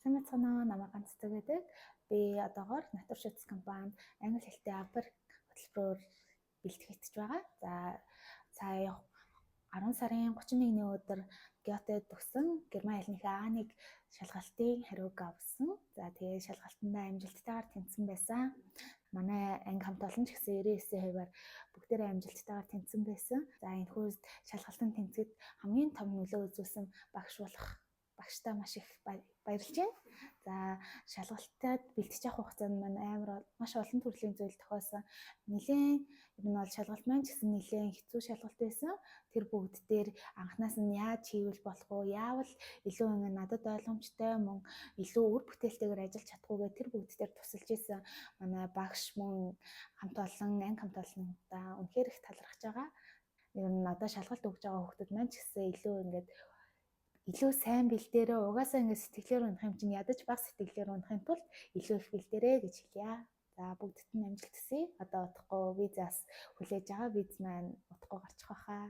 Сайн байцгаана уу? Намайг Ганцдаг гэдэг. Би одоогоор Naturschutz компанид англи хэлтэй upper хөтөлбөрөөр бэлтгэгдэж байгаа. За, сая 10 сарын 31-ний өдөр Гёте төгссөн герман хэлнийхээ A1 шалгалтын хариуг авсан. За, тэгээд шалгалтандаа амжилттайгаар тэнцсэн байсан. Манай анги хамт олон ч гэсэн 99%-аар бүгдээрээ амжилттайгаар тэнцсэн байсан. За, энэхүү шалгалтанд тэнцэхэд хамгийн том нөлөө үзүүлсэн багш болох багштай маш их баярлж байна. За, шалгалтад бэлтгэж явах хугацаанд маань амар маш олон төрлийн зүйл тохиосон. Нилээн ер нь бол шалгалт маань ч гэсэн нилээн хэцүү шалгалт байсан. Тэр бүгд дээр анханаас нь яаж хийвэл болох уу, яавал илүү ингэ надад ойлгомжтой, мөн илүү үр бүтээлтэйгээр ажиллаж чадах уу гэх тэр бүгд дээр тусалж исэн манай багш мөн хамт олон анги хамт олондоо үнэхээр их талархаж байгаа. Ер нь одоо шалгалт өгж байгаа хүүхдүүд маань ч гэсэн илүү ингээд илүү сайн бэлдээрээ, угаасаа ингээд сэтгэлээр унах юм чинь ядаж бага сэтгэлээр унахын тулд илүү их бэлдээрээ гэж хэлье. За, бүгдд нь амжилт хүсье. Одоо удахгүй визаас хүлээж байгаа, виз маань удахгүй гарчих байхаа.